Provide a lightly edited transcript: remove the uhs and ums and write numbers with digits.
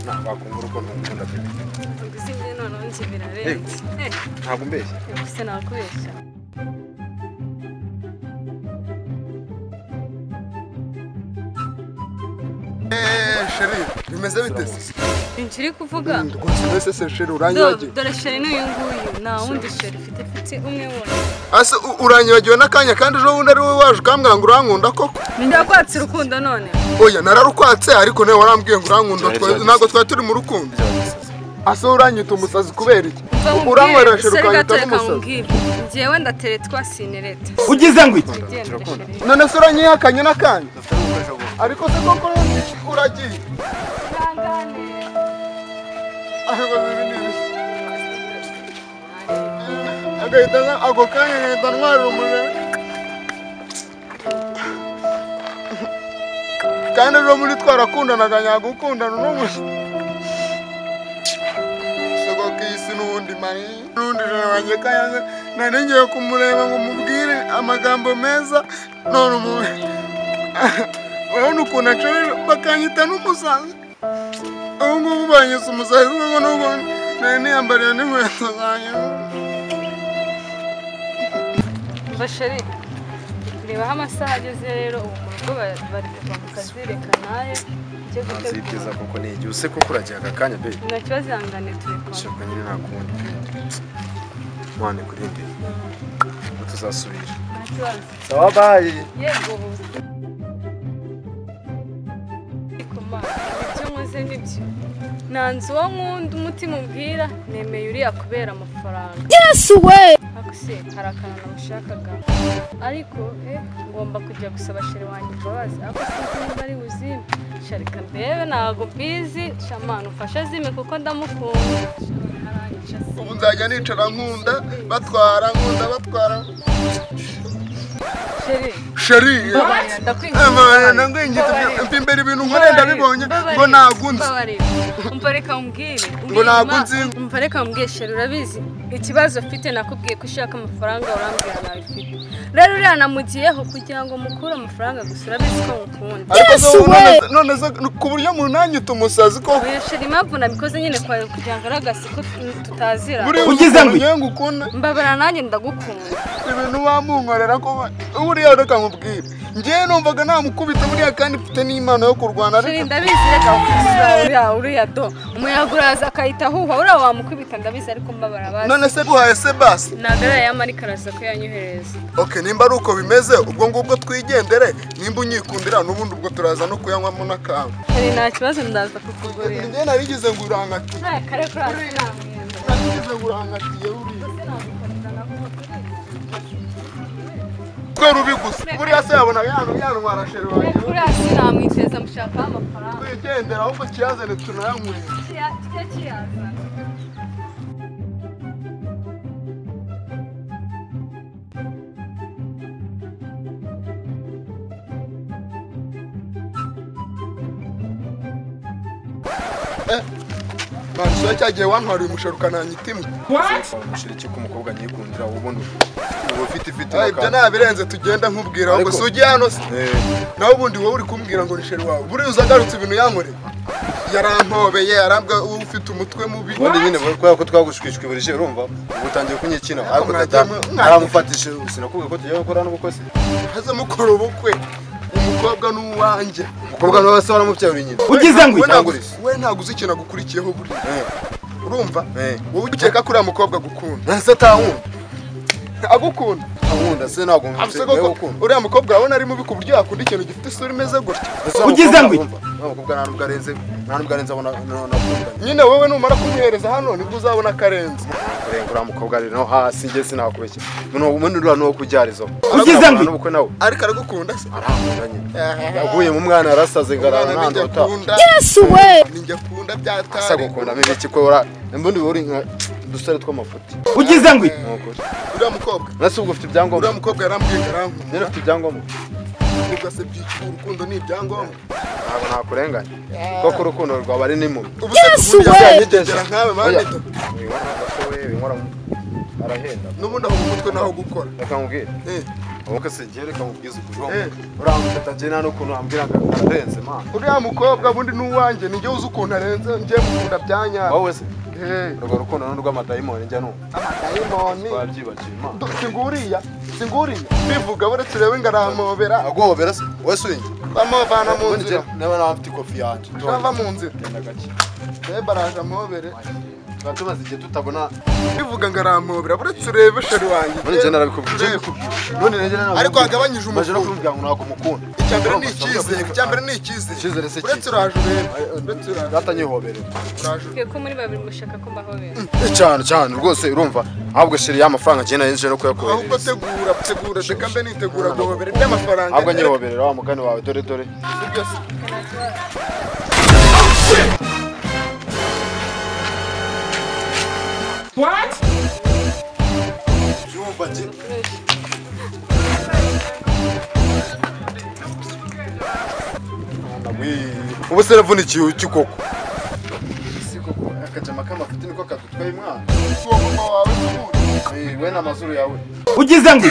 Ntabwo urukundo ngukunda pe. Gusa njye noneho njye birarenze. Ntabwo mbeshya. Gusa nakubeshya. Chéri, bimeze bite se? Nshiri kuvuga. Rwose se chéri uranyibagiwe. Dore chéri n'uyu nguyu nta wundi chéri mfite umwe wonyine. Ase uranyibagiwe n'akanya kandi ejo bundi ari wowe waje ukambwira ngo urankunda koko. Ndakwatse urukundo none. Oya nararukwatse ariko nawe warambwiye ngo urankunda ntabwo twari turi mu rukundo. Ase uranyita umusazi kubera iki? Uranywera chéri ukanyita n'umusazi. Njyewe ndateretwa sinereta. Ugize ngo iki? None se uranyihakanye n'akanya? Ariko se koko uragiye. Agahita ako kanya ngahita ntwarira umuriro. Kandi ejo muri twarakundanaga nyagukundana n'umushe. Soko k'isi n'ubundi mari. N'ubundi jana wanjye kayanze nari ngiye kumureba ngo mubwire amagambo meza none umubi. Urabona ukuntu acorera bakanyita n'umusazi. Ubu ngubu banyise umusazi kuko nubwo nari niyambariye n'inkweto zanjye. Umva chéri, reba aho amasaha ageze rero ubu mu rugo bari kuva mu kazi reka nawe ujye gutegura. Koko ni igihe use koko uragiye aka kanya be. Nta kibazo ihangane turi kumwe. Shaka nyine nta kundi pe. Mwana kurinde. Ubwo tuzasubira. Nta kibazo. Sawa bye. Yego. Ibyo nkoze nibyo. Nanze uwo nkunda umutima umbwira nemeye uriya kubera amafaranga. Yesu we! Akuse hari akantu namushakaga ariko ngomba kujya gusaba chéri wanjye imbabazi ariko sinzi niba ari buzime. Reka ndebe ntabwo mbizi shamana umfashe zime kuko ndamukunda. Ubu nzajya nicara nkunda batwara nkunda batwara. Chéri ndakwinginze mva imbere ibintu nkorera ndabibonye ngo nagunze. Umva reka umbwire. Ngo nagunze. Umva reka umbwire chéri urabizi ikibazo mfite nakubwiye ko ushaka amafaranga urambwira nabifite. Rero uriya namugiyeho kugira ngo mukure amafaranga gusa urabizi ko ngukunda. Ariko none se ku buryo munanyita umusazi koko. Oya chéri impamvu nabikoze nyine kugira ngo aragase ko tutazira. Ugize ngo ngukunda. Mbabara nanjye ndagukunda. Ibintu bamunkorera ko buriya reka nkubwire. Njyewe numvaga namukubita buriya kandi mfite n'impano yo kurwana ariko ndabizi reka uriya uriya do umuyaga uraza akahita ahuha uriya wamukubita ndabizi ariko mbabara bazi. None se guhaye se basi? Ntabwo ari ayamarika araza kuyanyohereza. Okay nimba ari uko bimeze ubwo ngubwo twigendere nimba unyikundira n'ubundi ubwo turaza no kuyanywamo n'akantu. Hari nta kibazo ndaza kukugurira. Njyewe narigize ngo urankatiye. Kare kuri namwenda. Narigize ngo urankatiye uriya. Rubi gusa buriya se yabona yantwara chéri wanjye. Buriya sinamwiteza mushaka amafaranga. Twigendera ahubwo kiyazane tunayanywere. Kijya kiyazana. Manso cyagiye wantwara uyu musheri ukananyita imwe. Umusheri cyo kumukobwa nyikundira ubundi ufite ifite ibyo nabirenze tugenda nkubwira ahubwo si ujye hano se nawe ubundi wowe uri kumbwira ngo ni chéri wawe buriya uzagarutse ibintu yankoreye yarampobeye yarambwa ufite umutwe mubi. Ubundi nyine kubera ko twagushwishwe buri joro urumva ubu utangiye kunyikina ariko tata naramufatishije sinakubwiye ko tugiye gukora n'ubukwe se haze mukora ubukwe umukobwa n'uwanjye. Umukobwa n'uwa se waramubyaye uri nyina. Ugize ngo we ntabwo uzi ikintu agukurikiyeho buriya. Urumva wowe ukeka ko uriya mukobwa agukunda. Ese atankunda? Agukunda. Ankunda se ntabwo mukunda. Uriya mukobwa urabona ari mubi ku buryo yakunda ikintu gifite isura imeze gutya. Ugize ngo uriya mukobwa nta nubwo arenze nta nubwo arenze abona nakunda. Nyine wowe numara kumuhereza hano nibwo uzabona akarenze. Kurenga uriya mukobwa ari no hasi njye sinakubeshya. Muno uriya nuwo kubyarizaho. Ugize ngo n'ubukwe nawe. Ariko aragukunda se? Arankunda nyine. Yaguye mu mwana yarasaze ngarara nta ndota. Yesu we! Ninjye akunda byatari. Asa gukunda mibiki ko ura mbundi uri nka dusare tw'amafuti. Ugize ngo uriya mukobwa. Nase ubwo ufite ibyangombwa. Uriya mukobwa yarambwiye arankunda. Nyine ufite ibyangombwa. Ubwo se byiki urukundo ni ibyangombwa. Ntabwo nakurenganya. Koko urukundo rwaba ari n'impumyi. Yesu we! Nkawe mane. Winkora arahenda. N'ubundi aho mu mutwe naho gukora. Reka nkubwire. Wowe se njye reka mubwize ukuri. Uramufata njye nta n'ukuntu ambwira ngo ararenze man. Uriya mukobwa bundi n'uwanjye ni njye uzi ukuntu arenze, njye mukunda byanya. Wowe se urwo rukundo ni urw'amadayimoni njya numva. Amadayimoni twabyibagiwe man. Singuriya bivuga buretse urebe ngo arampobera. Aguhobera se wowe se urinjye bamuvana mu nzira. Nawe nawe mfite ikofi yanjye. Bava mu nzira. Genda gake. Reba araje amuhobere. Tuba tumaze igihe tutabona. Bivuga ngo arampobera buretse urebe sheri wanjye. None njye narabikubwiye. None njye narabikubwiye. Ariko wagabanyije Maje no umufuka. kumubwira ngo ntabwo mukunda. Icya mbere ni icyizere, icya mbere ni icyizere. Icyizere se Uretse uraje urebe. Uretse uraje. Data nyihobere. Uraje. Ko muri babiri mushaka ko mbahobera. Cyane cyane rwose urumva ahubwo sheri y'amafaranga njye nari no kuyakohereza. Ahubwo tegura reka mbe nitegura guhobera iby'amafaranga. Ahubwo nyihoberera wa mugani wawe dore dore. Sibyo se. What? Yumva njye. Ubu se navunikiye iki koko? Si koko akajama k'amafuti niko kadutwaye mwana. Uwo mama wawe se we n'amazuru yawe. Ugize ngo